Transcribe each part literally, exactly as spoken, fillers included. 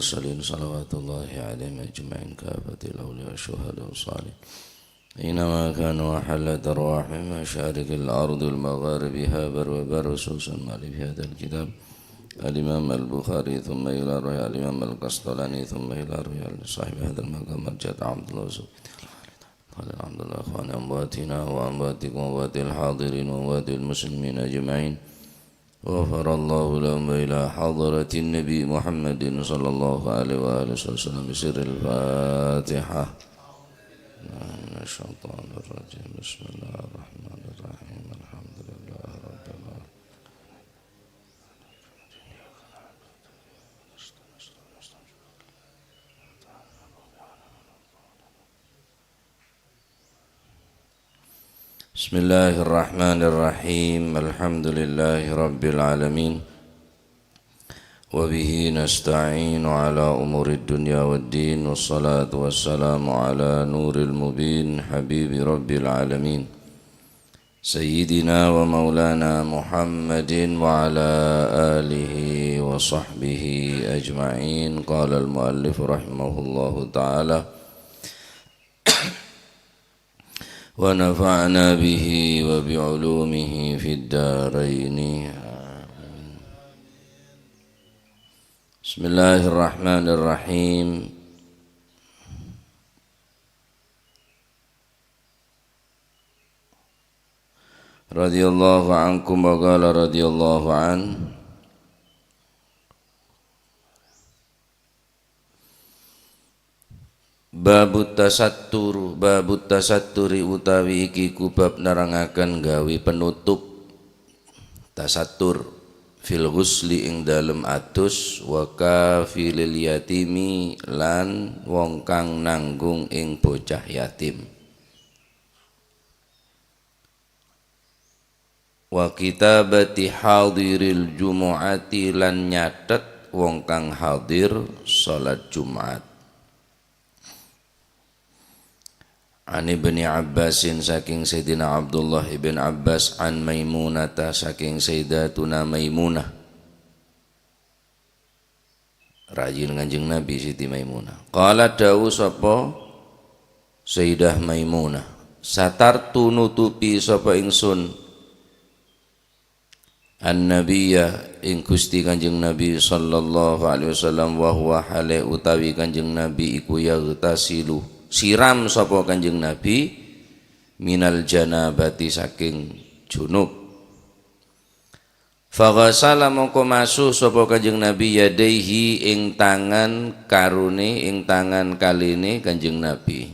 والمرسلين صلوات الله عليهم أجمعين كافة الأولياء والشهداء والصالحين. أينما كانوا وحلت أرواحهم مشارق الأرض ومغاربها بر وبحر، خصوصا المؤلف هذا الكتاب الإمام البخاري، ثم إلى روح الإمام القسطلاني، ثم إلى روح صاحب هذا المقام الجد عبد الله الزبيدي الحلال عبد الله، إخواني أمواتنا وأمواتكم وأموات الحاضرين وأموات المسلمين أجمعين. غفر الله لهم وإلى حضرة النبي محمد صلى الله عليه وآله وسلم بسر الفاتحة. من الشيطان الرجيم. بسم الله الرحمن الرحيم. الحمد لله رب العالمين. بسم الله الرحمن الرحيم. الحمد لله رب العالمين. وبه نستعين على أمور الدنيا والدين، والصلاة والسلام على نور المبين حبيب رب العالمين سيدنا ومولانا محمد وعلى آله وصحبه أجمعين. قال المؤلف رحمه الله تعالى: ونفعنا به وبعلومه في الدارين. آمين. بسم الله الرحمن الرحيم. رضي الله عنكم وقال رضي الله عنه. Babut tasattur, babut tasatturi utawi iki kubab nerangaken gawe penutup. Tasattur fil ghusli ing dalem adus, wa kafilil yatimi lan wong kang nanggung ing bocah yatim. Wa kitabati hadiril jumu'ati lan nyatet wong kang hadir salat Jumat. An Ibni Abbasin saking Sayyidina Abdullah ibn Abbas an Maimunata saking Sayyidatuna Maimunah. Rajina Kanjeng Nabi Siti Maimunah. Qala dawuh sapa Sayyidah Maimunah, "Satartu nutupi sapa ingsun an-nabiyya ing Gusti Kanjeng Nabi sallallahu alaihi wasallam wa huwa hale utawi Kanjeng Nabi iku yaghtasilu siram sapa Kanjeng Nabi minal janabati saking junub." Faghasala mongko maso sapa Kanjeng Nabi yadaihi ing tangan karone, ing tangan kaline Kanjeng Nabi.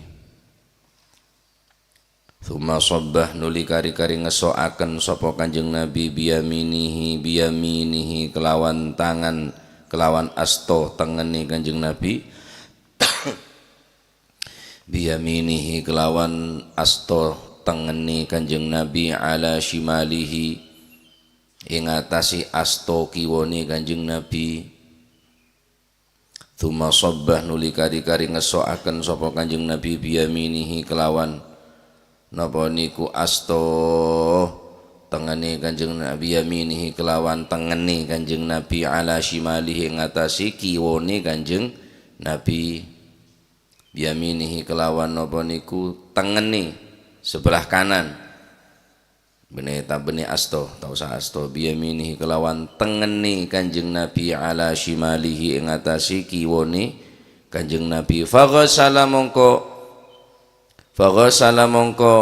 Tsumma shabbah nuli kari-kari ngesso'aken sapa Kanjeng Nabi biyaminihi, biyaminihi kelawan tangan, kelawan asto tengene Kanjeng Nabi. Biyaminihi kelawan asto tengene Kanjeng Nabi ala shimalihi ing atase asto kiwone Kanjeng Nabi. Tsumma shabbah nuli kari-kari ngesso'aken sapa Kanjeng Nabi biyaminihi kelawan napa niku asto tengene Kanjeng Nabi, biyaminihi kelawan tengene Kanjeng Nabi ala shimalihi ing atase kiwone Kanjeng Nabi. Biyaminihi kelawan napa niku tengene, sebelah kanan. Bene ta bene asto, ta usah asto. Biyaminihi kelawan tengene Kanjeng Nabi ala shimalihi ing atase kiwone Kanjeng Nabi. Faghasala mongko, faghasala mongko,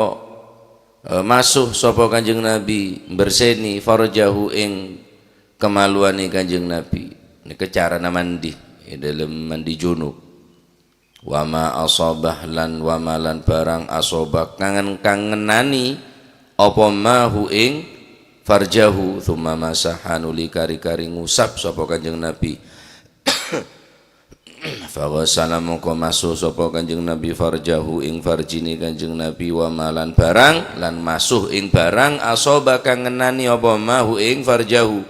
eh, masuh sapa Kanjeng Nabi, berseni farjahu ing kemaluane Kanjeng Nabi. Neka carana mandi, e dalem mandi junub. Wa ma asabah lan wa ma lan barang asabah kangen-kangenani apa mahu ing farjahu, tsumma masaha nuli kari-kari ngusap sapa Kanjeng Nabi. Faghasala mongko masuh sapa Kanjeng Nabi farjahu ing farjine Kanjeng Nabi wa ma lan barang lan masuh ing barang asabah kangenani apa mahu ing farjahu.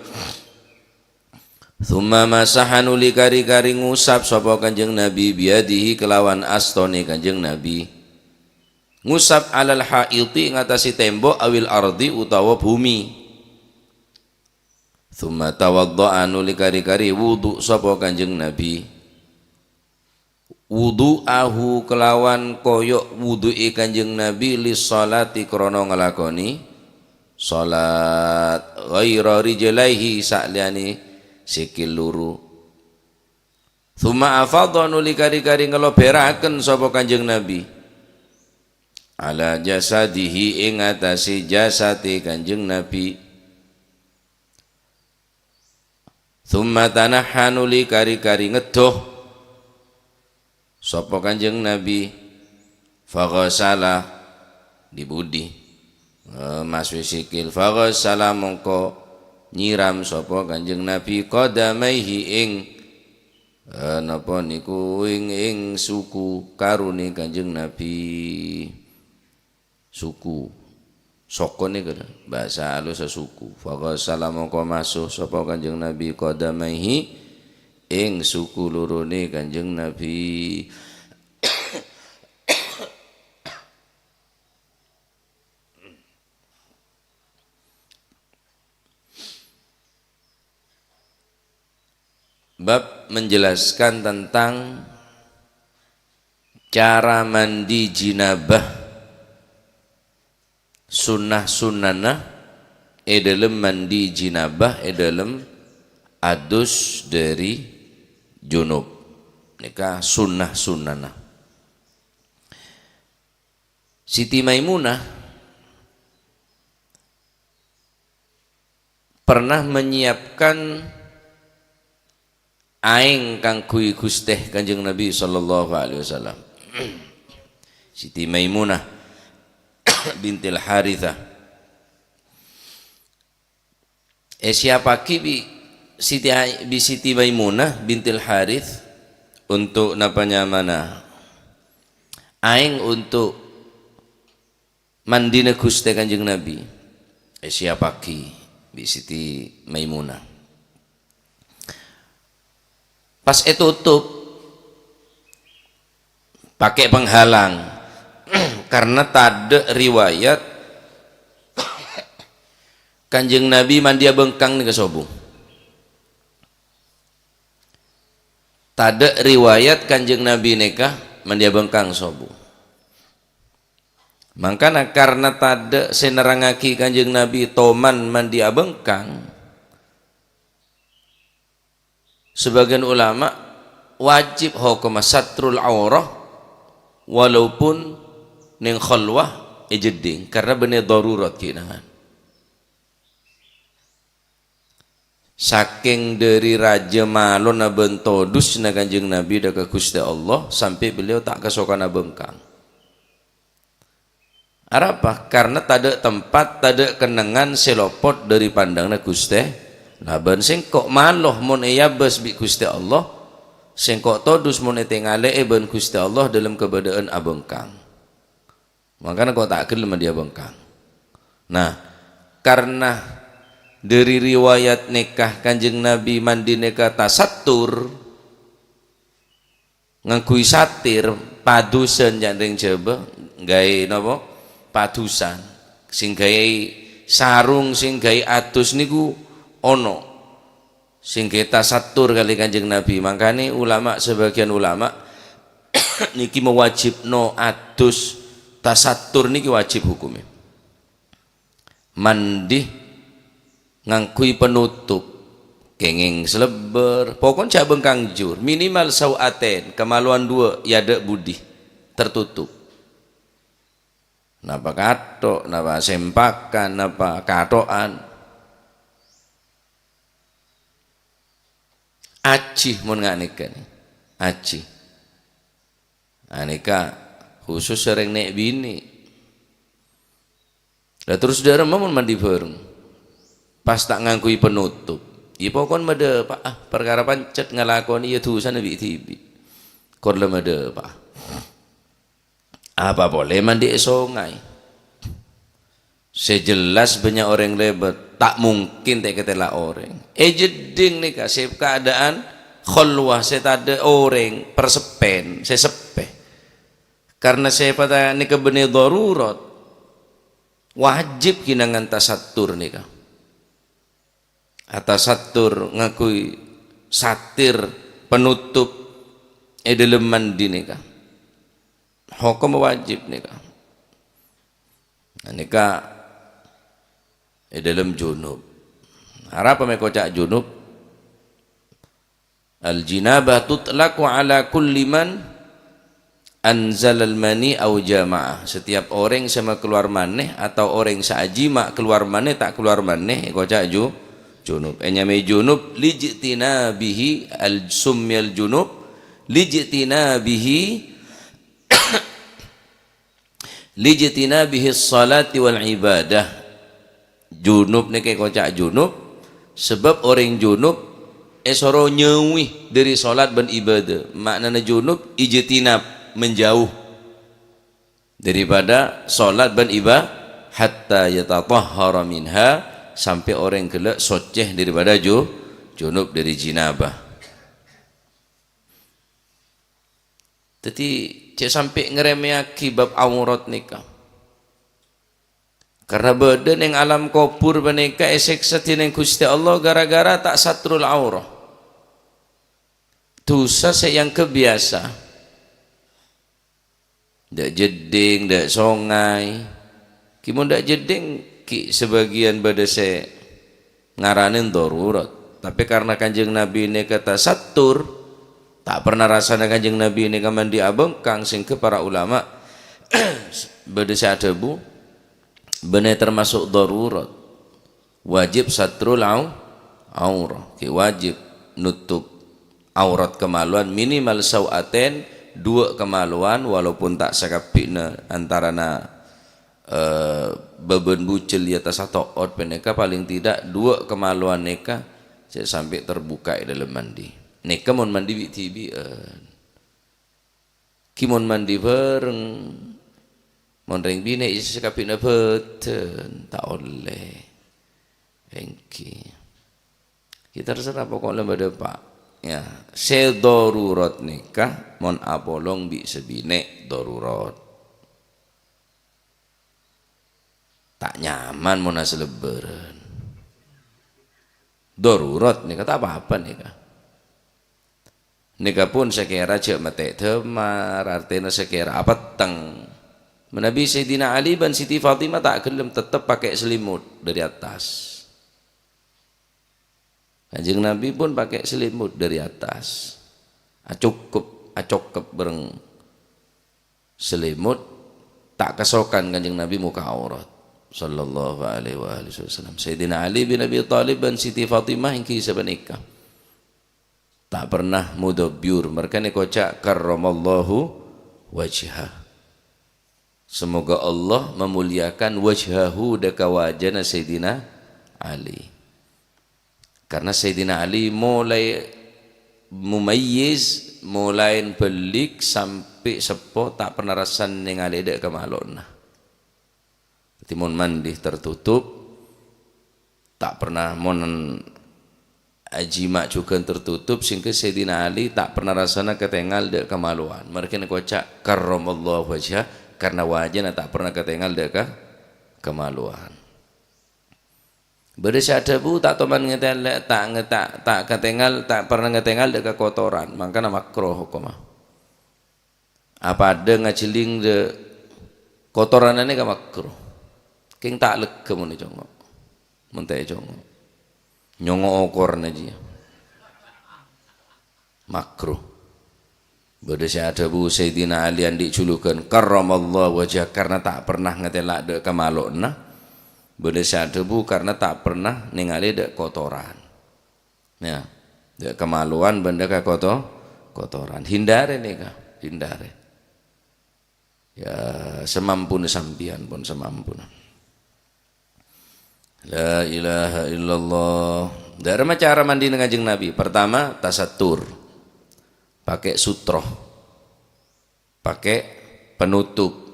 Tsumma masaha nuli kari-kari ngusap sapa Kanjeng Nabi biyadihi kelawan astone Kanjeng Nabi. Ngusap alal haiti ing atase tembok awil ardi utawa bumi. Tsumma tawadda'a nuli kari-kari wudu sapa Kanjeng Nabi. Wudu'ahu kelawan koyo' wudu'e Kanjeng Nabi lis-sholati krana nglakone sholat, ghaira rijlaihi, saliyane sikil loro. Tsumma afadha, nuli kari-kari ngeloberaken sapa Kanjeng Nabi, ala jasadihi, ing atase jasate Kanjeng Nabi. Tsumma tanahha, nuli kari-kari ngeddo sapa Kanjeng Nabi, faghasala, di budi, eh, masowe sikil, faghasala, mongko nyiram sapa Kanjeng Nabi, qadamaihi, ing, eh, napa niku, ing, ing suku karone Kanjeng Nabi. Suku. Soko nèko lho, bhâsa alussa suku. Faghasala, mongko maso sapa Kanjeng Nabi qadamaihi ing suku lorone Kanjeng Nabi. Bab menjelaskan tentang cara mandi jinabah, sunnah-sunnana è dâlem mandi jinabah, è dâlem adus dâri junub. Nèka sunnah-sunnana. Siti Maimunah pernah menyiapkan aèng kaangghuy Ghustè Kanjeng Nabi sallallahu alaihi wasallam. Siti Maimunah bintil Haritsah èsiapaghi bi' Siti Ai-, bi' Siti Maimunah bintil Harits untuk napa nyamana, aèng untuk mandina Ghustè Kanjeng Nabi èsiapaghi bi' Siti Maimunah. Pas ètotop, pakè penghalang, karna tadâ' riwayat Kanjeng Nabi mandi abângkang nèka sobu. Tadâ' riwayat Kanjeng Nabi nèka mandi abângkang sobu. Mangkana karna tadâ' sè nerrangngaghi Kanjeng Nabi toman mandi abângkang, sebagian ulama wajib hokomma satrul aurah walaupun neng khalwah è jeddhing, karna bânnè darurat ghi' nangan. Sakèng dâri rajâ malona bân todusna Kanjeng Nabi dâ' ka Ghustè Allah, sampè' beliau ta' kasokan abângkang. Arapa? Karna tadâ' tempat, tadâ' kennengngan sè lopot dâri pandhânganna Ghustè. Nah, bân sèngko' malo mon èabâs bi' Ghustè Allah, sèngko' todus mon ètèngalè'è bân Ghustè Allah dâlem kabâdâ'ân abângkang. Mangkana ko' ta' ghellem mandi abângkang. Nah, karna dâri riwayat nèka Kanjeng Nabi mandi nèka tasattur, ngangghuy satir, padusan, ca'na rèng Jhâbâ, ghâbây napa? Padusan. Sè ghâbây sarong, sè ghâbây adus nèko ana. Sè ghâbây tasattur kalè Kanjeng Nabi. Mangkana ulama, sebagian ulama nèka mawajibno adus tasattur nèka wajib hukumma. Mandi ngangghuy penutup, kèngèng salebbâr, pokokna jhâ' bângkang jur, minimal sau'atain, kamalowan duwâ' è adâ' budi, tertutup. Napa kathok, napa sempakan, napa kathokan. Ajhi mon nga' nèka, ajhi. Anèka khusus sareng nè' binè'. Lah terros dâ' remma mon mandi bhâreng? Pas ta' ngangghuy penutup. Iyâ pokon madâpa', ah, parkara pancet ngalakonè iyâ dhusana bi'-dhibi'. Kor la madâpa'. Apa polè mandi è songay? Sè jelas bânnya' orèng lèbât, ta' mungkin tè-katèla orèng. È jeddhing nèka sè keadaan khalwah sè tadâ' orèng, perseppèn, sè seppè. Karna sèpatta nèka bânnè darurat, wajib ghi' nangan tasattur nèka. Atasattur ngangghuy satir penutup è dâlem mandi nèka. Hokom wajib nèka. Nah, nèka è dâlem junub. Arapa mè' koca' junub? Al-jinabah tutlaqu ala kulli man anzalal mani au jama'a. Setiap orèng sè makalowar manè atau orèng sè ajima' kalowar manè ta' kalowar manè èkoca' ju-, junub. Ènyamaè junub lijtinabihi al-, summiyal junub lijtinabihi lijtinabihi sholati wal ibadah. Junub nèka èkoca' junub, sabâb orèng junub èsoro nyauwi dâri sholat bân ibadah. Ma'nana junub, ijtinab, menjauh daripada sholat bân iba-, hatta yatatahhara minha, sampè' orèng ghellâ' soccè daripada ju-, junub dâri jinabah. Dhâddhi, jhâ' sampè' ngarèmèyaghi bab aurat nèka. Karna bâdâ neng alam kobhur panèka èsèksa dhinèng Ghustè Allah ghârâ-ghârâ ta' satrul aurah. Dhusa sè èangghep biyasa. Dâ' jeddhing, dâ' songay. Ghi mon dâ' jeddhing ghi' sabâgiyân bâdâ sè ngaranè darurat. Tapè karna Kanjeng Nabi nèka tasattur, ta' pernah rassana Kanjeng Nabi nèka mandi abângkang, sehingga para ulama bâdâ sè adhâbu, bânnè termasuk darurat. Wajib satrul au-, aurah. Ghi' wajib nutup aurat kamalowan minimal sau'aten, duwâ' kamalowan, walaupun ta' sakabbhina antarana eh, bâbân bujel è attas ato'ot panèka, paling tidak duwâ' kamalowan nèka jhâ' sampè' terbuka è dâlem mandi. Nèka mon mandi bi'-dhibi'ân. Ghi mon mandi bhâreng, mon rèng binè' sè sakabbhina bhâdhân, ta' ollè. Èngghi. Ghi' terserah, pokokna bâdâ, Pak. Ya, sè darurat nèka mon apolong bi' sè binè' darurat. Ta' nyaman mon asalebbhârân. Darurat nèka ta' apa-apa nèka. Nèka pon sakèra jhâ' mètè' dâmar, artèna sakèra apètteng. Manabi Sayyidina Ali bân Siti Fatimah ta' ghellem, tettep pakè' selimut dâri attas. Kanjeng Nabi pon pakè' selimut dâri attas. Acokop, acokop bhâreng selimut, ta' kasokan Kanjeng Nabi mokka' aurat. Sallallahu alaihi wa alihi wasallam. Sayyidina Ali bin Abi Thalib bân Siti Fatimah èngghi sapanèka. Ta' pernah mudabbyur, marghâna èkoca' karramallahu wajhah. Semoga Allah memuliakan wajhahu, dâ' ka wajana Sayyidina Ali. Karna Sayyidina Ali molaè mumayyiz, molaè bâllig sampè' seppo, ta' pernah rassana nèngalè dâ' kamalowanna. Dhâddhi mon mandi tertutup, ta' pernah, mon ajima' jhughân tertutup, sehingga Sayyidina Ali ta' pernah rassana katèngal dâ' kamalowan. Marghâna èkoca' karramallahu wajhah, karna wajana ta' pernah katèngal dâ' ka-, kamalowan. Bâdâ sè adhâbu, "Ta' toman ngatèngal, ta' nge-, ta', ta' katèngal, ta' pernah ngatèngal dâ' kakotoran, mangkana makruh hokomma." Apadâ ngajhelling dâ' kotoranna nèka makruh. Kèng ta' lega mon ècongo'. Mon ta' ècongo'. Nyongo' okoranna jiyâ. Makruh. Bâdâ sè adhâbu Sayyidina Ali andi' julugan karramallahu wajhah karna ta' pernah ngatèla' dâ' kamalowanna. Bâdâ sè adhâbu karna ta' pernah nèngalè dâ' kotoran. Ya, dâ' kamalowan bân dâ' kakoto-, kotoran. Hindarè nèka, hindarè. Ya, samampuna sampèyan pon, samampuna. La ilaha illallah. Dâ'remma cara mandina Kanjeng Nabi. Pertama, tasattur. Pakè' sutra. Pakè' penutup.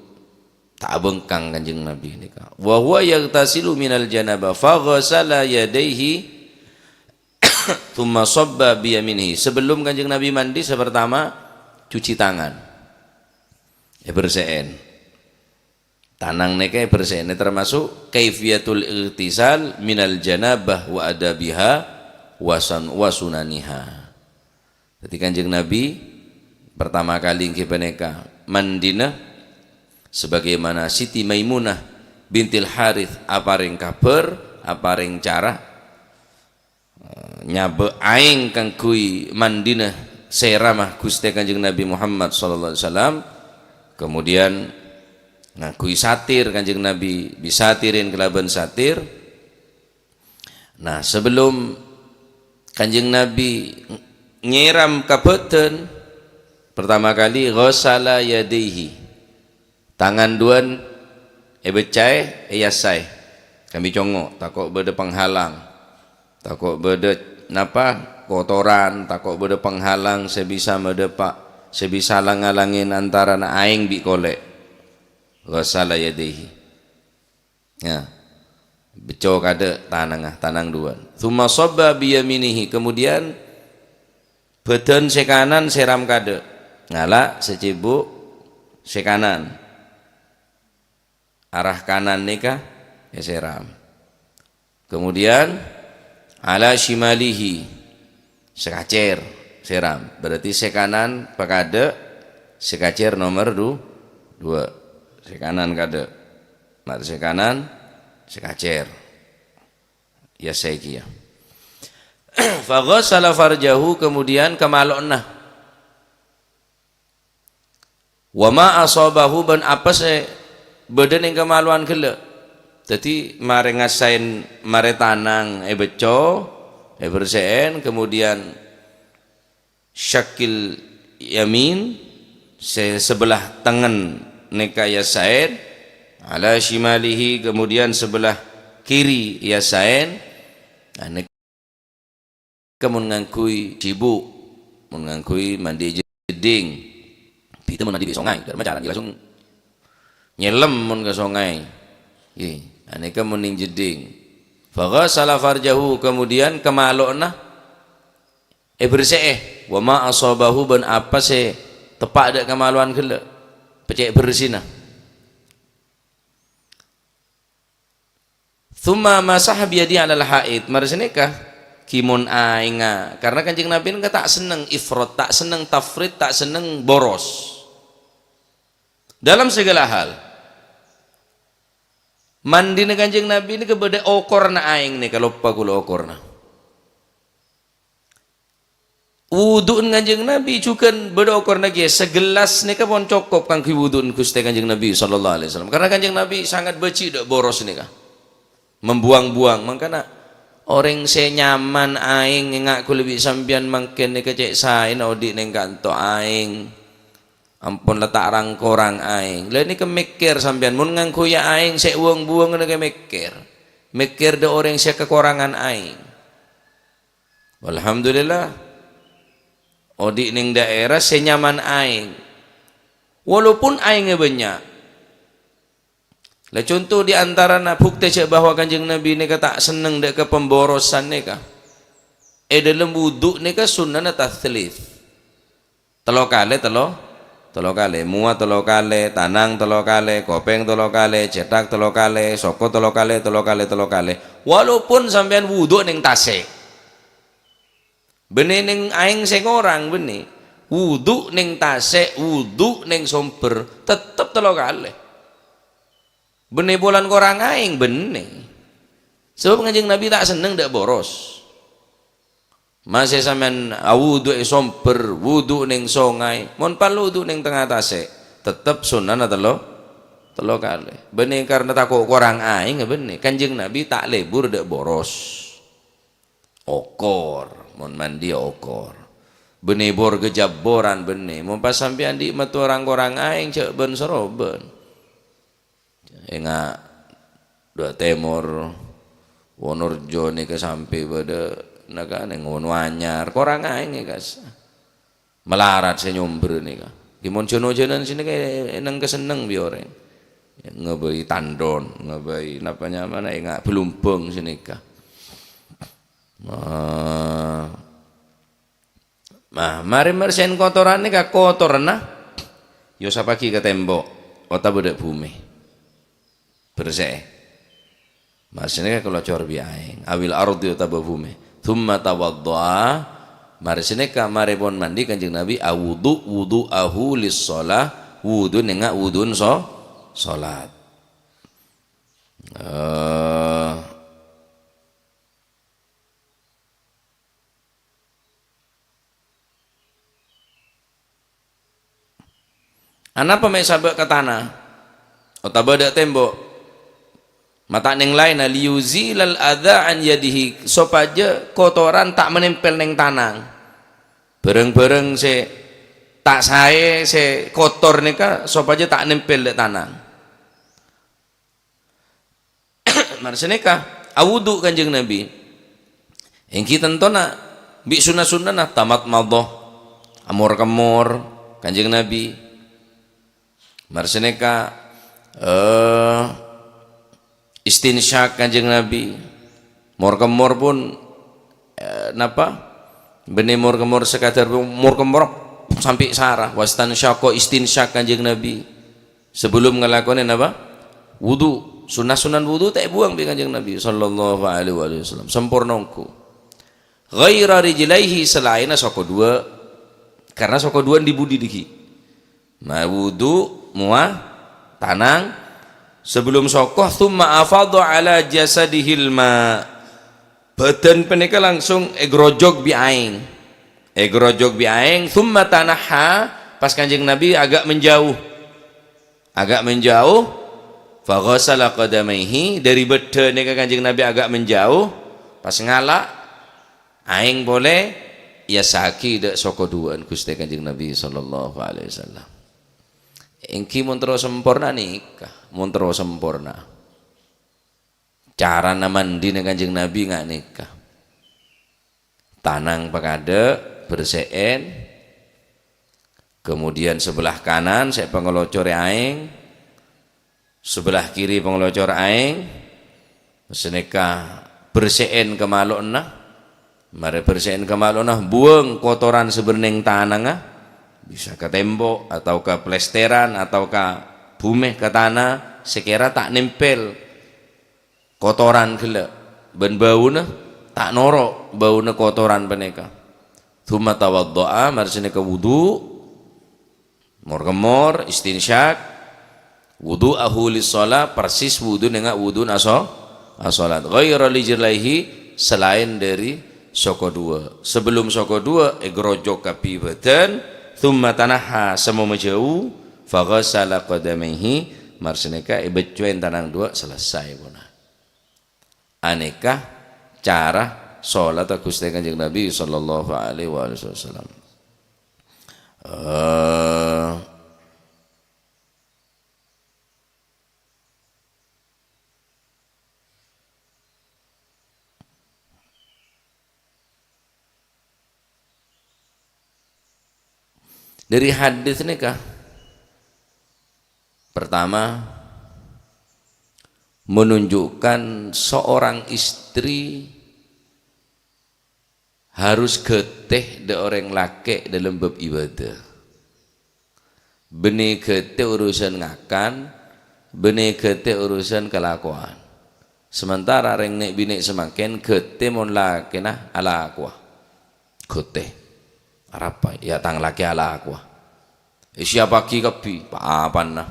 Ta' abângkang Kanjeng Nabi nèka. "Wa huwa yaghtasilu minal janabah, faghasala yadaihi, tsumma shabba biyaminihi." Sebelum Kanjeng Nabi mandi, sè pertama, cuci tangan. Èbersè'è. Tanang nèka èbersè'è, termasuk kaifiyatul ightisal minal janabah wa adabiha wa san-, wa sunaniha. Dhâddhi Kanjeng Nabi Pertama kali èngghi panèka mandhina, sebagaimana Siti Maimunah bintil Harits aparèng kabhâr, aparèng cara, eh, nyabâ' aèng kaangghuy mandhina sè ramah Ghustè Kanjeng Nabi Muhammad sallallahu alaihi wasallam. Kemudian ngangghuy satir Kanjeng Nabi, bisatirin kalabân satir. Nah, sebelum Kanjeng Nabi nyèram ka bhâdhân, pertama kali ghasala yadaihi. Tangan duwân èbeccaè, èyassaè. Kambi congo', tako' bâdâ penghalang. Tako' bâdâ napa? Kotoran, tako' bâdâ penghalang sè bisa madâpa', sè bisa lang-ngalangè antarana aèng bi' kolè'. Ghasala yadaihi. Ya. Becco kaadâ' tanangnga, tanang duwân. Tsumma shabba biyaminihi, kemudian bhâdhân sè kanan sèram kaadâ'. Ngala' sè cèbu' sè kanan. Arah kanan nèka èsèram. Kemudian ala shimalihi, sè kacèr sèram. Berarti sè kanan pakaadâ', sè kacèr nomer du-, duwâ'. Sè kanan kaadâ'. Mat sè kanan, sè kacèr. Ya, saèkèya. Fa ghassala farjahu, kemudian kamalo'na. Wa ma asabahu, bân apa sè bâdâ neng kamalowan ghellâ'. Dhâddhi, marè ngassaèn, marè tanang èbecco, èbersè'èn, kemudian syaqqil yamin, sè sebelah tengen nèka èyassaèn, ala shimalihi, kemudian sebelah kiri èyassaèn. Nah, nèka mon ngangghuy cèbu', mon ngangghuy mandhi jeddhing. Bhidhâ mon mandhi bi' songay, dâ' remma carana langsung nyèlem mon ka songay. Ngghi, anèka mon neng jeddhing. Fa ghassala farjahu, kemudian kamalo'na èbersè'è. Wa ma asabahu, bân apa sè teppa' dâ' kamalowan ghellâ'. Pècè' bersina. Tsumma masaha biyadihi 'alal ha'it. Marè sanèka, ghi mon aèngnga. Karena Kanjeng Nabi nèka ta' senneng ifrat, ta' senneng tafrit, ta' senneng boros. Dalam segala hal. Mandhina Kanjeng Nabi nèka bâdâ okorna aèng nèka, loppa kaulâ okorna. Wudhu'en Kanjeng Nabi jhughân bâdâ okorna kèya, sagellas nèka pon cokop kaangghuy wudhu'en Ghustè Kanjeng Nabi sallallahu alaihi wasallam. Karena Kanjeng Nabi sangat bâji' dâ' boros nèka. Membuang-buang, mangkana orèng sè nyaman aèng, enga' kaulâ bi' sampèyan mangkèn nèka cè' saèna odi' neng kanto aèng. Ampon la ta' rang-korang aèng. Lha nèka mèkkèr sampèyan, mon ngangghuy aèng sè wong-buwong nèka mèkkèr. Mèkkèr dâ' orèng sè kakorangan aèng. Alhamdulillah. Odi' neng daerah sè nyaman aèng. Walaupun aèngnga bânnya'. La, conto di antarana bhuktè jâ' bahwa Kanjeng Nabi nèka ta' senneng dâ' ka pemborosan nèka. È dâlem wudhu nèka sunnana tatslits. Tello kalè, tello, tello kalè. Mowa tello kalè, tanang tello kalè, kopèng tello kalè, cèthak tello kalè, soko tello kalè, tello kalè, tello kalè. Walaupun sampèyan wudhu neng tasè'. Bânnè neng aèng sè korang, bânnè. Wudhu neng tasè', wudhu neng sombher, tettep tello kalè. Bânnè polana korang aèng, bânnè. Sabâb Kanjeng Nabi ta' senneng dâ' boros. Masè sampèyan awudhu è sombher, wudhu neng songay, mon parlo wudhu neng tengnga tasè', tettep sunnana tello, tello kalè. Bânnè karna tako' korang aèng, bânnè. Kanjeng Nabi ta' lebur dâ' boros. Okor, mon mandhi okor. Bânnè bor ghâjâbbhârân bânnè. Mon pas sampèyan dhi' matto rang-korang aèng jhâ' bân-sarobân. Enga' Dua Tèmor, Wonorjo nèka sampè' bâdâ nèka neng Wonoanyar, korang aèng è kassa. Malarat sè nyombher nèka. Ghi mon jhân-ojhânan sè nèka neng-kasenneng bi' orèng. Ngabây tandon, ngabây napa nyamana, enga' Balumbang sè nèka. Ma-, ma-, marè mbersè'è kotoran nèka, kotoranna èosappaghi ka tembok otabâ dâ' bhumè. Bersè'è. Maksudnya kan kalocor bi' aèng, awil ardi otabâ bhumè. Tsumma tawadda'a Marè sanèka, marè pon mandi Kanjeng Nabi, awudu, wudu'ahu lis-shalah, wudu nènga' wudun so-, salat. Eh, Anapa mè' sabâ' ka tana otabâ dâ' tèmbo'? Ma' ta' nèng laènna, liyuzilal adza an yadihi, sopajâ kotoran ta' manèmpèl nèng tanang. Bârâng-bârâng sè ta' saè, sè kotor nèka sopajâ ta' nèmpèl dâ' tanang. Marè sanèka, awudu Kanjeng Nabi. Èngghi tantona bi' sunna-sunnana tamatmadhah, amor-kemmor Kanjeng Nabi. Marè sanèka, eh, istinsyak Kanjeng Nabi. Mor-kemmor pon, eh, napa? Bânnè mor-kemmor sakadar mor-kemmor sampè' sara. Wastansyaqa, istinsyak Kanjeng Nabi. Sebelum ngalakonè napa? Wudu. Sunnah-sunnah wudu ta' èbuwâng bi' Kanjeng Nabi sallallahu alaihi wasallam. Samporna ongghu. Ghaira rijlaihi, salaènna soko duwâ'. Karena soko duwâ' di-budi dhiggi'. Ma wudu, mowa, tanang. Sebelum soko, tsumma afadha ala jasadihil ma. Bâdân panèka langsung ègrojog bi' aèng. Ègrojog bi' aèng, tsumma tanahha, pas Kanjeng Nabi agak menjauh. Agak menjauh, faghasala qadamaihi, dâri bâddhâna ka Kanjeng Nabi agak menjauh, pas ngala', aèng polè, èyassaghi dâ' soko duwâ'ân Ghustè Kanjeng Nabi sallallahu alaihi wasallam. Èngghi mon terro samporna nèka, mon terro samporna. Carana mandina Kanjeng Nabi nga' nèka. Tanang pakadâ', bersè'èn. Kemudian sebelah kanan sè pangalocor aèng, sebelah kiri pangalocor aèng. Sanèka bersè'èn kamalo'na. Marè bersè'èn kamalo'na, buwâng kotoran sè bâdâ nèng tanangnga. Bisa ka tèmbo', atau ka plèstèran, atau ka bhumè, ka tana, sè kèra ta' nèmpèl. Kotoran ghellâ', bân bâuna ta' noro' bâuna kotoran panèka. Tsumma tawadda'a, marè sanèka wudu, mor-kemmor, istinsyak, wudu'ahu lis-shalah, persis wudu nènga' wudun aso-, asolat. Ghaira rijlaihi, salaèn dâri soko duwâ'. Sebelum soko duwâ', ègrojog kabbhi bâdân, tsumma tanahha, samoma jhâu, faghasala qadamaihi, marè sanèka èbâccowè tanang duwâ', selesai pona. Anèka cara sholatta Ghustè Kanjeng Nabi sallallahu alaihi wa alihi wasallam. Eh, Dâri hadis nèka, pertama, menunjukkan seorang istri harus ghâtè dâ' orèng lakè' dâlem bab ibadah. Bânnè ghâtè urusan ngakan, bânnè ghâtè urusan kalakowan. Sementara rèng nè'-binè' samangkèn ghâtè mon lakèna alakowa. Ghâtè. Arapa? Ya, tang lakè alakowa. Èsiyappaghi kabbhi, pa-apana.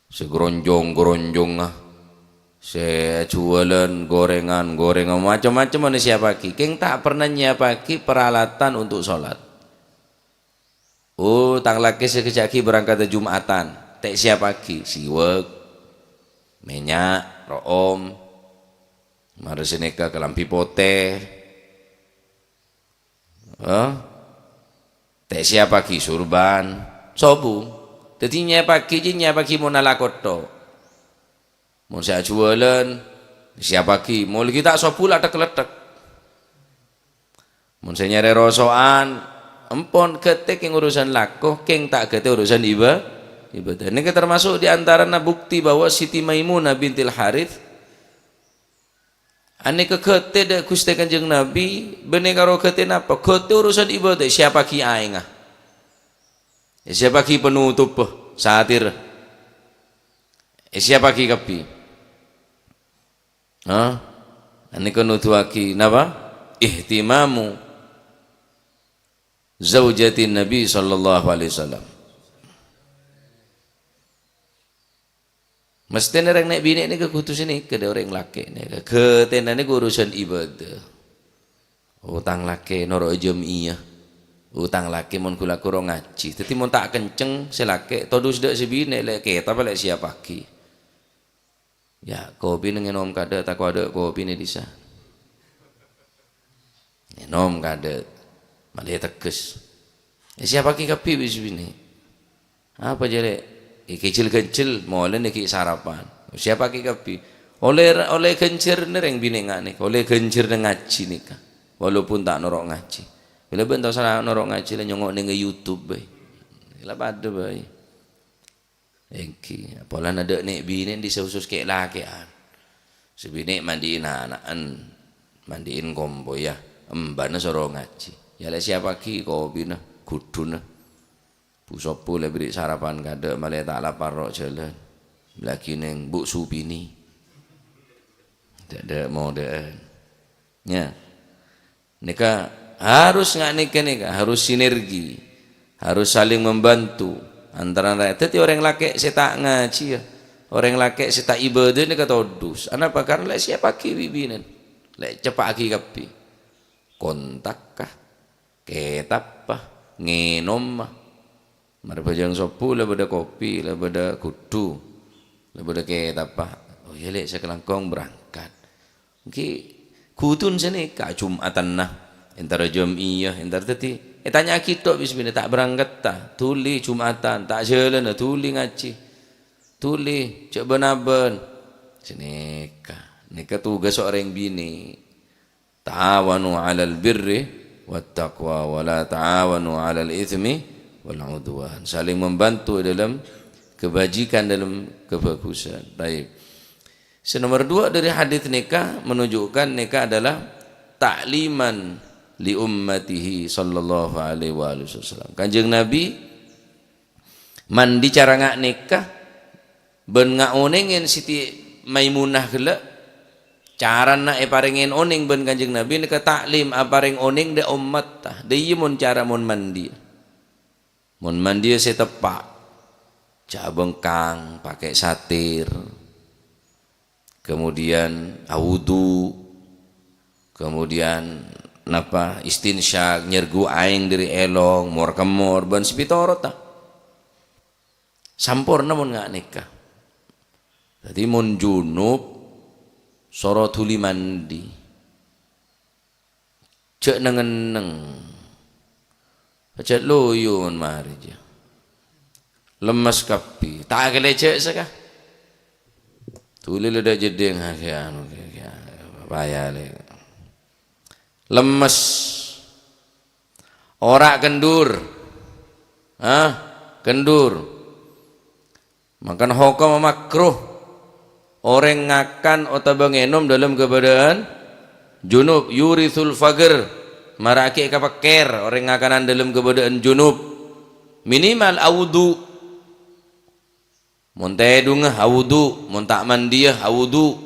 Sè gronjong-gronjongnga. Sè juwâlân gorengan-gorengan, macem-macem mon èsiyappaghi. Kèng ta' pernah nyiyappaghi peralatan untuk sholat. Oh, tang lakè sè kèjhâ'aghi berangkadda Jum'atan. Ta' èsiyappaghi, siwèk, mènnya', ro'om, marè sanèka kalambhi potè. Eh? Ta' èsiyappaghi, surban, sobung. Dhâddhi nyiyappaghi, jiyâ nyiyappaghi mon alako tho'. Mon sè ajuwâlân, siyappaghi. Mon ghi' ta' sobu la thek-letthek. Mon sè nyarè roso'an, empon ghâtè kèng urusan lako, kèng ta' ghâtè urusan iba-, ibadah. Nèka termasuk di antarana bukti bahwa Siti Maimunah bintil Harits anèka ghâtè dâ' Ghustè Kanjeng Nabi, bânnè karo ghâtè napa? Ghâtè urusan ibadah, siyappaghi aèngnga. Siyappaghi panutup, satirra. Siyappaghi kabbhi. Hah? Anèka nuduwaghi napa? Ihtimamu zaujatin Nabi sallallahu alaihi wasallam. Mesthèna rèng nè'-binè' nèka kodhu sanèka dâ' orèng lakè' nèka. Ghâtèna nèka urusan ibadah. Otang lakè noro' jam'iyah. Otang lakè mon ghulâ koro ngajhi. Dhâddhi mon ta' kenceng sè lakè, todus dâ' sè binè, lè' kètab lè' siyappaghi. Ya, kopi nèng ngènom kadâ', tako' adâ' kopi nè dissa. Ngènom kadâ', malè tegghâs. Èsiyappaghi kabbhi bi' sè binè. Apa jârèya? Èkèjel-kèjel, molè nèka sarapan. Siyappaghi kabbhi. Ollè, ollè ghânjhârânna rèng binè nga' nèka, ollè ghânjhârânna ngajhi nèka. Walaupun ta' noro' ngajhi. Bilâ bân ta' osa noro' ngajhi, la nyongngo' nèng YouTube bhâi. La padâ bhâi. Èngghi, polana dâ' nè'-binè' dissa husus kè'-lakè'an. Sè binè' mandi'in ana'en, mandi'in kompoyya, embhâna soro ngajhi. Ya lè' siyappaghi kopina, ghudhuna. Bu Sopo lè' bâri' sarapan kadâ', malè ta' lapar ro' jhâlân. Lagi nèng Bu Supini. Dâ'-dâ' modâ'ân. Ya. Nèka harus nga' nèka, nèka harus sinergi, harus saling membantu antarana rè-, dhâddhi orèng lakè' sè ta' ngajhiyâ, orèng lakè' sè ta' ibadah nèka todus. Anapa? Karna lè' siyappaghi bi' binèna, lè' ceppa'aghi kabbhi. Kontakka, kètabba, ngènomma. Marè bhâjâng sobbhu la bâdâ kopi, la bâdâ ghudhu, la bâdâ kètabba. Oh iyâ, lè', sakalangkong berangkat. Èngghi ghudhun sanèka, Jum'atanna, èntar jam'iyah, èntar dhâddhi. Ètanya'aghi tok bi' sè binè, ta' berangkatta, dhuli Jum'atan, ta' jhâlâna, dhuli ngajhi. Dhuli, jhâ' bân-abân. Sanèka, nèka tugas orèng binè. "Ta'awanu 'alal birri wat taqwa, wa la ta'awanu 'alal itsmi wal 'udwan." Saling membantu dalam kebajikan, dalam kebagusan. Taib. Sè nomor dua dari hadis nèka menunjukkan nèka adalah ta'liman li ummatihi sallallahu alaihi wa alihi wasallam. Kanjeng Nabi mandi cara nga' nèka bân ngaonèngè Siti Maimunah ghellâ', carana èparèngè onèng bân Kanjeng Nabi nèka ta'lim, aparèng onèng dâ' ommatta. Dâ' iyâ mon cara mon mandi. Mon mandi sè teppa', jhâ' bengkang, pakè satir. Kemudian awudu, kemudian napa, istinsyak, nyergu aèng dâri èlong, mor-kemmor, bân sè pitorotta. Samporna mon nga' nèka. Dhâddhi mon junub, soro dhuli mandi. Jhâ' neng-enneng. Pajhât loyu mon marè, jâ. Lemmes kabbhi. Ta' kèlè jhâ' saka. Dhuli la dâ' jeddhing, ha, kè anu, kè, kè, paya lè. Lemmes. Ora kendur. Hah? Kendur. Mangkana hokomma makruh orèng ngakan otabâ ngènom dâlem kabâdâ'ân junub, yurisul faqr, mara'aghi èkapakkèr orèng ngakanan dâlem kabâdâ'ân junub. Minimal awudu. Mon tèdungnga awudu, mon ta' mandiyâ awudu.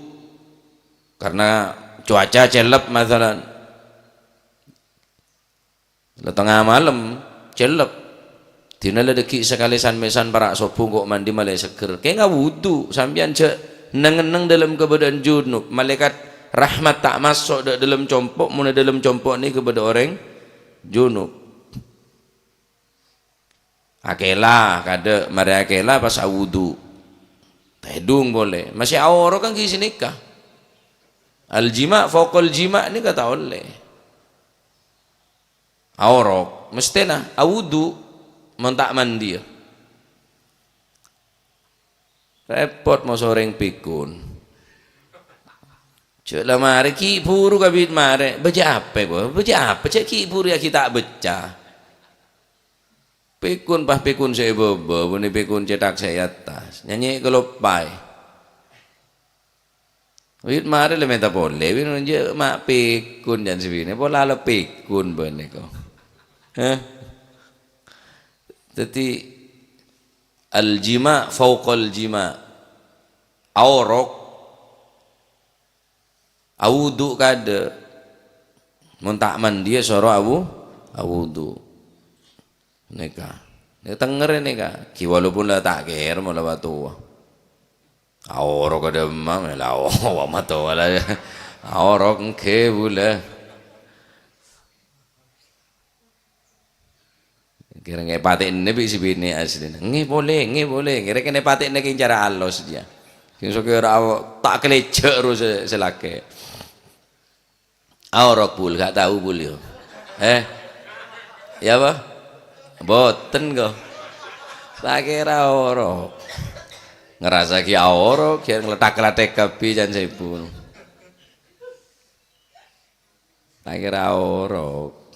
Karna cuaca cellep, masalan. La tengnga malem, cellep. Dina la dâggi' sakalè san-mèsan para' sobbhu engko' mandi malè seggher. Kèng awudu, sampèyan jhâ' neng-enneng dâlem kabâdâ'ân junub. Malaèkat rahmat ta' maso' dâ' dâlem compo', mon è dâlem compo' nèka bâdâ orèng junub. Akèla, kadâ' marè akèla pas awudu. Tèdung polè. Masè aorok kan ghi' sanèka. Al-jima' fauqal jima' nèka ta' ollè. Aorok, mesthèna awudu mon ta' mandiyâ. Rèpot moso orèng pèkon. Jhâ' la marè, ghi' bhuru kabit marè. Bâjâ apa, ko? Bâjâ apa? Jhâ' ghi' bhuru yâ ghi' ta' bâca. Pèkon, pas pèkon sè è bâbâ, bânnè pèkon cèthak sè è attas. Nyanyè kaloppaè. Wit marè la mènta polè, wit jhâ' ma' pèkon jân sè binè, pola la pèkon bânnè ko. Hah? Dhâddhi, al-jima' fauqal jima'. Aorok, awudu kadâ'. Mon ta' mandiyâ soro awu-, awudu. Nèka. Nèka tengngèrè nèka. Ghi walaupun la ta' kèra mola wa towa. Aorok adâ' emma, la aorok wa ma towa la. Aorok engghi bulâ. Kèra ngèpatè'na bi' sè binè' asli. Ngghi polè, ngghi polè. Kèra kènè patè'na kèng cara alos, ya. Sèng sokèra awo-, ta' kalèjjhâ' ro sè, sè lakè'. Aorok, Bul, gak tau, Bul, yo. Eh? Ya apa? Boten, kok. Tak kira aorok. Ngerasa ki aorok, ya ngeletak-letek kabbhi can sèbu. Tak kira aorok.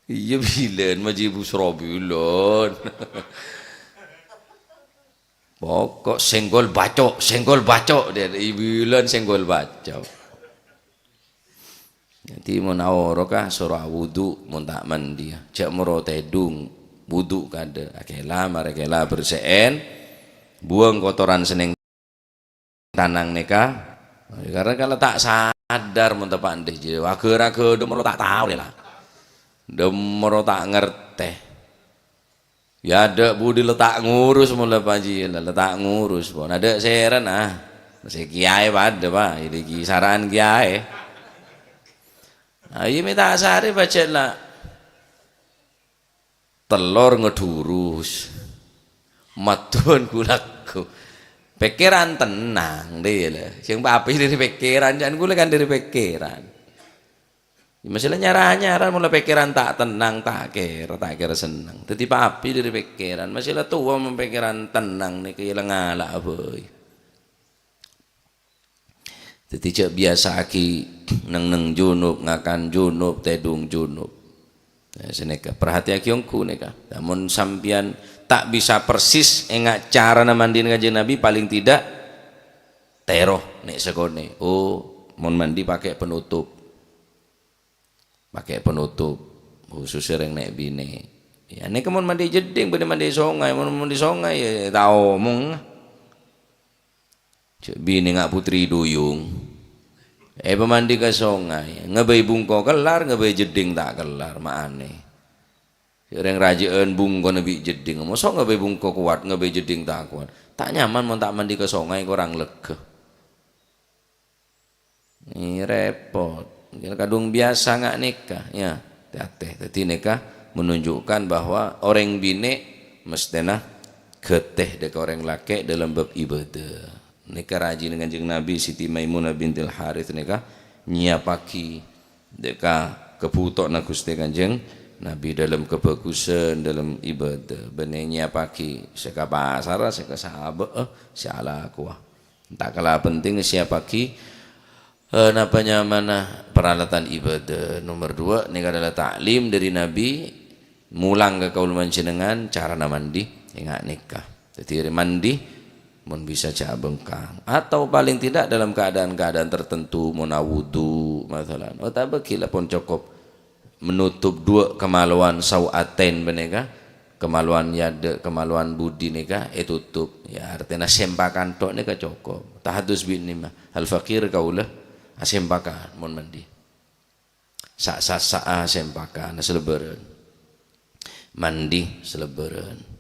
Iyâ, bilân, maji busro bilân. Pokok senggol bacok, senggol bacok, dia, bilân senggol bacok. Jadi, mon aorok, ah, soro awudu, mon ta' mandi, ah. Jhâ' moro tèdung, wudu kadâ'. Akèla, marè kèla bersè'èn, buwâng kotoran sè neng tanang nèka. Karena kalau ta' sadar mon tepa' andi' jâ, waghâ-raghâ dâ' moro ta' tao la. Dâ' moro ta' ngartè. Ya, adâ' budi la ta' ngurus mon la panji, la, la ta' ngurus, pon. Adâ' sèrana. Sè kiyaè padâ, Pa'. Ini ki saraan kiyaè. Ayo mè' ta' sarè pajhât la. Tellor ngedurus. Madhun gulaku. Pèkkèran tenang, dè, la. Sè papi dâri pèkkèran, can ghulâ kan dâri pèkkèran. Masalah nyara-nyara, mola pèkkèran ta' tenang, ta' kèra, ta' kèra senneng. Dâddhi papi dâri pèkkèran. Masalah towa mon pèkkèran tenang nèka la ngala' bhâi. Dâddhi jhâ' biyasa'aghi neng-neng junub, ngakan junub, tèdung junub. Nah, sanèka, perhatiaghi ongghu nèka. Lamon sampèyan ta' bisa persis enga' carana mandina Kanjeng Nabi, paling tidak tèro nè' sakonè'. Oh, mon mandi pakai penutup. Pakai penutup, khusus sèrèng nè' binè'. Ya, nèka mon mandi jeddhing, bâdâ mandi songay. Mon mandi songay, ya, ta' omong. Jhâ' binè nga' putri duyung. Èpamandi ka songay, ngabây bungko kellar, ngabây jeddhing ta' kellar, ma' anè. Sèrèng rajâ'ân bungkona bi' jeddhing. Mosok ngabây bungko kowat, ngabây jeddhing ta' kowat. Ta' nyaman mon ta' mandi ka songay, korang lega. Ini repot. Mungkin kadung biasa nga' nèka, ya. Tè-atè. Dâddhi nèka menunjukkan bahwa orèng binè' mestèna ghâtè dâ' ka orèng lakè' dâlem bab ibadah. Nèka rajina Kanjeng Nabi, Siti Maimunah bintil Harits nèka nyiapaghi dâ' ka kabhutowanna Ghustè Kanjeng Nabi dâlem kabhâghusân, dâlem ibadah. Bânnè nyiapaghi sè ka pasar, sè ka sabâ', sè alakowa. Ta' kala penting siapaghi, eh, napa nyamana peralatan ibadah. Nomor dua, nèka adalah ta'lim dâri Nabi, mulang ka kaulâ panjhennengngan carana mandi, enga' nèka. Dâddhi, mandi mon bisa jhâ' abhângkang. Atau paling tidak dalam keadaan-keadaan tertentu, mon awudu, masalan. Otabâ ghi la pon cokop menutup duwâ' kamalowan sau'atayn panèka, kamalowan yadâ', kamalowan budi nèka ètutup. Ya, artèna sempakan tok nèka cokop. Tahadus bi' nèma, al-faqir kaulâ asempakan mon mandi. Sa'-, sa'-, sa'a sempakan, salèbârân. Mandi, salèbârân.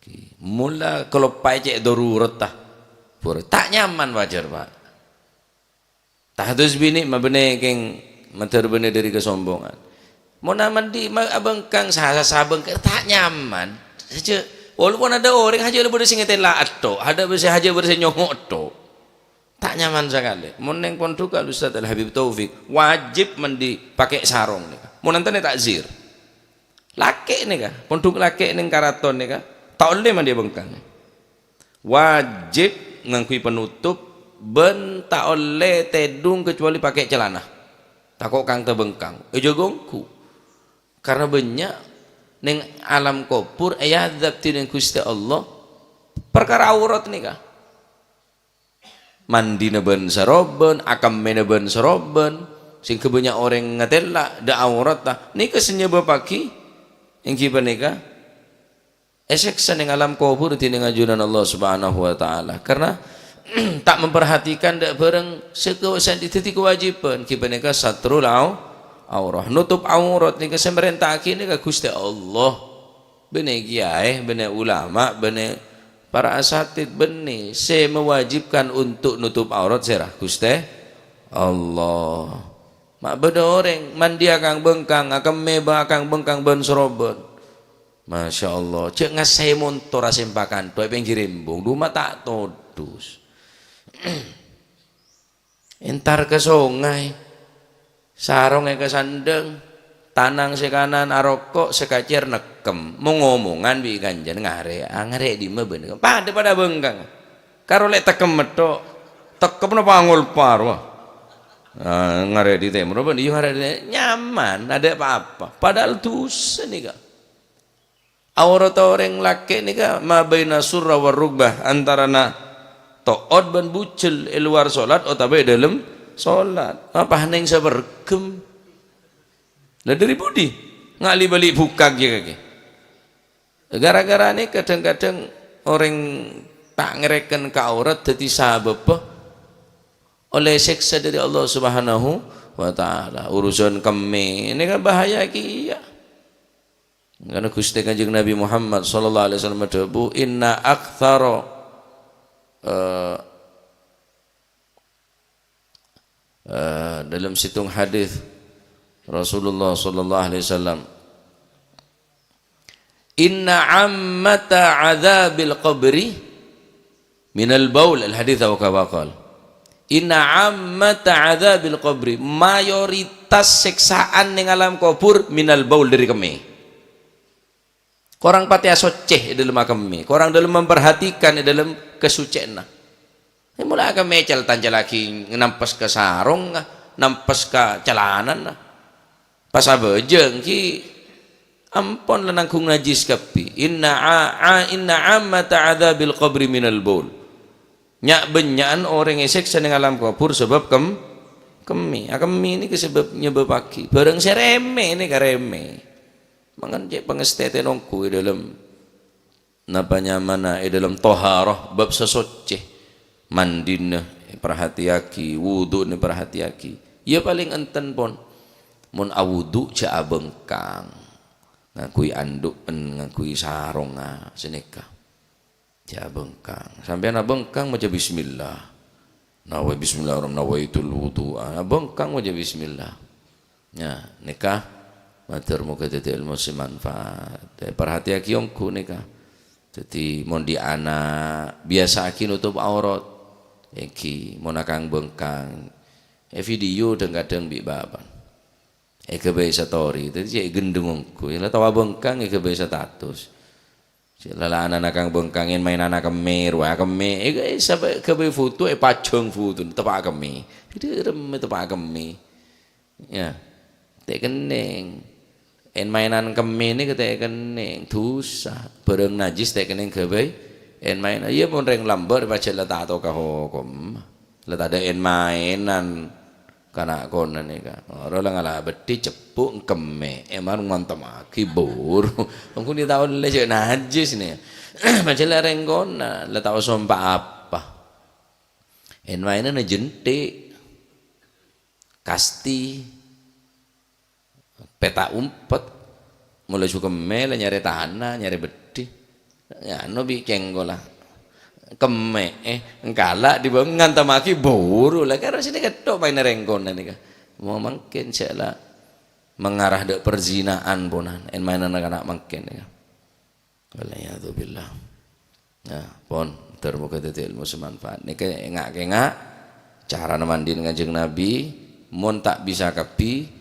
Ki, mola kaloppaè cè' darurat, ta'. Pur-, ta' nyaman, wajar, Pa'. Tahadus bi' nèma bânnè kèng mandhâr bânnè dâri kasombongan. Mon amandi ma-, abhângkang sa-, sa-, sabhângkang ta' nyaman. Sajâ, walaupun adâ' orèng hajâ la bâdâ sè ngatèla' tok, adâ' bâdâ sè hajâ bâdâ sè nyongngo' tok. Ta' nyaman sakalè. Mon neng pondhughân Ustadz Al Habib Taufik, wajib mandi pakai sarong nèka. Mon enten takzir. Lakè' nèka, pondhuk lakè' neng karaton nèka, ta' ollè mandi abhângkang. Wajib ngangghuy penutup bân ta' ollè tèdung kecuali pakai celana. Tako' kang tabhângkang. Èjâgâ ongghu. Karena bânnya' neng alam kobhur èazab dhineng Ghustè Allah parkara aurat nèka. Mandina bân sarobân, akemmèna bân sarobân, sehingga bânnya' orèng ngatèla' dâ' auratta. Nèka sè nyabâbbhâghi, èngghi panèka, èsèksa neng alam kobhur dhineng ajunan Allah Subhanahu wa Ta'ala. Karena ta' memperhatikan dâ' bhârâng sè ke-, sè dhâddhi kawâjibhân, èngghi panèka satrul au-, aurah. Nutup aurat nèka sè marènta'aghi nèka Ghustè Allah. Bânnè kiyaè, bânnè ulama, bânnè para asatid, bânnè sè mewajibkan untuk nutup aurat sèra? Ghustè Allah. Ma' bâdâ orèng mandi akang-bengkang, akemmè bâ-, akang-bengkang bân-soroban. Masya Allah, jhâ' ngassè montor asempakan, dhu è pèngghir embung, dhu ma' ta' todus. Entar ka songay, sarong èkasandhâng, tanang sè kanan aroko', sè kacèr nekkem. Mong-omongan bi' kanjeng ngarè', "Ah, ngarè' dimma bâ'na?" Padâ-padâ bengkang. Karo lè' tekkem metto', tekkem napa angol paro, ah. Ah, ngarè' di tèmor, bân iyâ ngarè' di nyaman, adâ' pa-apa. Padahal dusa nèka. Auratta orèng lakè' nèka ma baina surra war rugbah, antarana to'ot bân bujel è lowar solat otabâ è dâlem solat. Apa neng sabergem? Lah, dâri budi? Nga' li-bâli bukak jâ kakè. Gara-gara nèka kadhâng-kadhâng orèng ta' ngarèken ka aurat dhâddhi sabâbbhâ ollè sèksa dâri Allah Subhanahu wa Ta'ala. Urusan kemmè nèka bahaya kèya. Karena Ghustè Kanjeng Nabi Muhammad sallallahu alaihi wasallam adhâbu, "Inna aktsara," eh, eh, dalam situng hadis Rasulullah sallallahu alaihi wasallam, "Inna ammata adzabil qabri minal baul," al-hadits, aw kama qal. "Inna ammata adzabil qabri," mayoritas sèksaan neng alam kobhur, "minal baul," dâri kemmè. Korang patè asoccè è dâlem akemmè, korang dâlem memperhatikan è dâlem kasucèyanna. È mola akemmè cèl-tancèllaghi nampes ka sarongnga, nampes ka calanana. Pas abhâjâng ghi ampon la nangghung najis kabbhi. Inna a-, a-, inna ammata adzabil qabri minal baul. Nya'-bânnya'an orèng èsèksa neng alam kobhur sabâb kem-, kemmè. Akemmè nèka sabâb nyabâbbhâghi. Bhârâng sè rèmè nèka rèmè. Mangkana cè' pangastètèn ongghu è dâlem napa nyamana è dâlem toharoh, bab sasoccè, mandina èparhatèyaghi, wudhu'na èparhatèyaghi. Iyâ palèng enten pon. Mon awudhu' jhâ' abengkang. Ngangghuy andhu'en, ngangghuy sarongnga, sanèka. Jhâ' abengkang. Sampèyan abengkang maca bismillah. Nawai bismillahirrahmanirrahim, nawaitul wudhu'a. Abengkang maca bismillah. Ya, nèka mator moghâ dhâddhi èlmo sè manfaat. Eh, parhatèyaghi ongghu nèka. Dhâddhi, mon dhi' ana', biyasa'aghi notop aurat. Èngghi, mon akang-bengkang. Eh, video dhâng-kadhâng bi' bâbâna. Èghâbây story, dhâddhi cè' gendhung ongghu. La tao abengkang èghâbây status. Cè' lala'anna akang-bengkang èn-maènan akemmè, rowa akemmè. Èghâ-, sabâ-, ghâbây foto, èpajhâng fotona, teppa' akemmè. Dhâddhi remmè teppa' akemmè. Ya. Ta' kennèng. Èn-maènan kemmè nèka ta' kennèng. Dhusa. Bhârâng najis ta' kennèng ghâbây èn-maènan. Iyâ, mon rèng lambâ' pajhât la ta' tao ka hokom. La tadâ' èn-maènan. Kana' kona nèka. Ora la ngala' beddhi ceppuk, kemmè. Èman ngontemmaghi buru. Engko' ni taon lè cè' najis nè. Pajhât la rèng kona. La tao sompa apa. Èn-maènan jenthè'. Kasti. Pèta' umpet. Mola jhu kemmè la nyarè tana, nyarè beddhi. Ya, anu bi' cèngkolla. Kemmè, eh, engkala' dibâ' ngantammaghi buru la, karo sini kettok maènna rèng kona nèka. Mo mangkèn sè la mengarah dâ' perzinaan ponan, èn-maènan kana' mangkèn nèka. Wal'iyadzubillah. Nah, pon, ter moga dhâddhi èlmo sè manfaat. Nèka ènga'-kènga' carana mandina Kanjeng Nabi, mon ta' bisa kabbhi,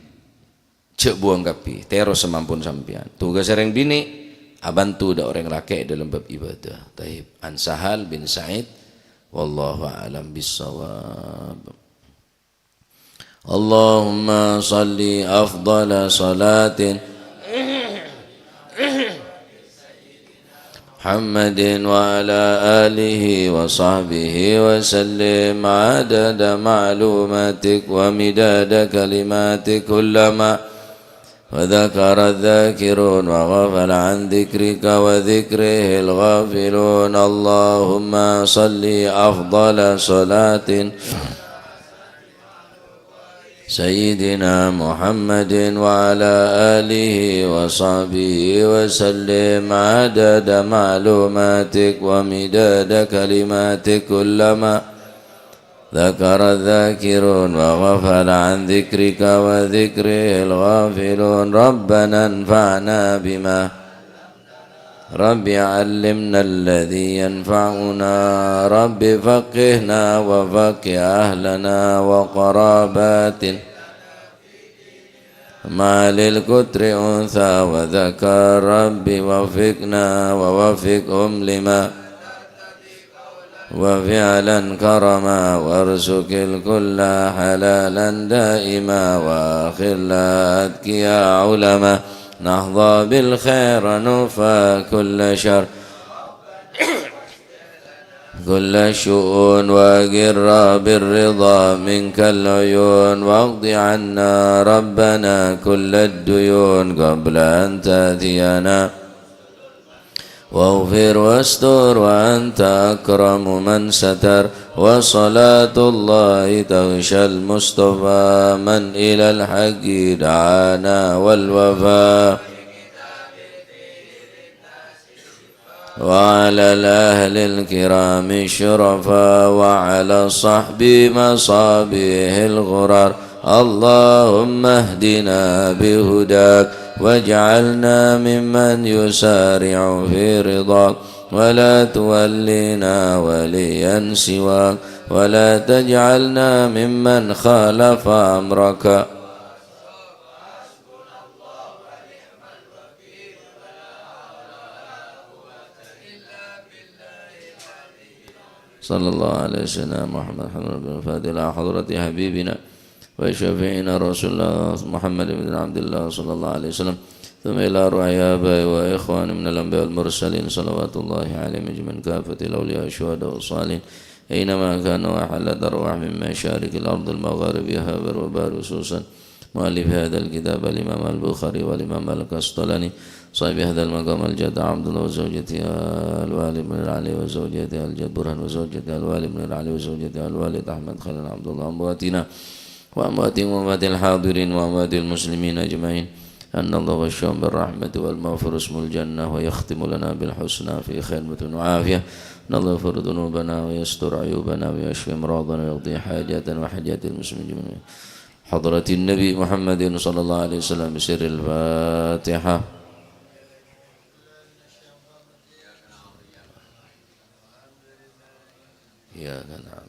jhâ' buwâng kabbhi, tèro sè mampon sampèyan. Tugas orèng binè', abhânto dâ' orèng lakè' dâlem bab ibadah. Taib. An Sahal bin Sa'id, wallahu a'lam bissawab. Allahumma shalli afdhala shalatin Muhammadin wa ala alihi wa sahbihi wa sallim adada ma'lumatik wa midada kalimatik kullama wa dzakara dzakirun wa ghafala an dzikrika wa dzikrihil ghafilun. Allahumma shalli afdhala shalatin سيدنا محمد وعلى آله وصحبه وسلم عدد معلوماتك ومداد كلماتك، كلما ذكر الذاكرون وغفل عن ذكرك وذكره الغافلون. ربنا انفعنا بما رب علمنا الذي ينفعنا، رب فقهنا وفقه أهلنا وقراباتنا مع للكتر أنثى وذكر، رب وفقنا ووفقهم لما وفعلا كرما، وارزق الكل حلالا دائما، وأخلى أتقياء علما، نحظى بالخير نكفى كل شر، كل الشؤون، وأقر بالرضا منك العيون، واقض عنا ربنا كل الديون قبل أن تأتينا، واغفر واستر وأنت أكرم من ستر، وصلاة الله تغشى المصطفى من إلى الحق دعانا والوفاء، وعلى الأهل الكرام الشرفاء، وعلى الصحب مصابيح الغرر. اللهم اهدنا بهداك، واجعلنا ممن يسارع في رضاك، ولا تولنا وليا سواك، ولا تجعلنا ممن خالف أمرك. صلى الله على سيدنا محمد، الحمد لله، الفاتحة إلى حضرة حبيبنا وشفيعنا رسول الله محمد بن عبد الله صلى الله عليه وسلم، ثم إلى أرواح آبائي وإخواني من الأنبياء والمرسلين، صلوات الله عليهم أجمعين، كافة الأولياء والشهداء والصالحين، أينما كانوا وحلت أرواحهم من مشارق الأرض المغاربها والبر والبحر، خصوصا مؤلف هذا الكتاب الإمام البخاري والإمام القسطلاني صاحب هذا المقام الجد عبد الله وزوجته الوالي منير علي وزوجته الجد برهان وزوجته الوالي منير علي وزوجته الوالي أحمد خليل عبد الله، أمواتنا وأمواتهم وأموات الحاضرين وأموات المسلمين أجمعين. أن الله يغشاهم بالرحمة والمغفرة ويسكنهم الجنة ويختم لنا بالحسنى في خير وعافية. أن الله يغفر ذنوبنا ويستر عيوبنا ويشفي أمراضنا ويقضي حاجاتنا وحاجات المسلمين أجمعين. حضرة النبي محمد صلى الله عليه وسلم بسر الفاتحة. إياك نعبد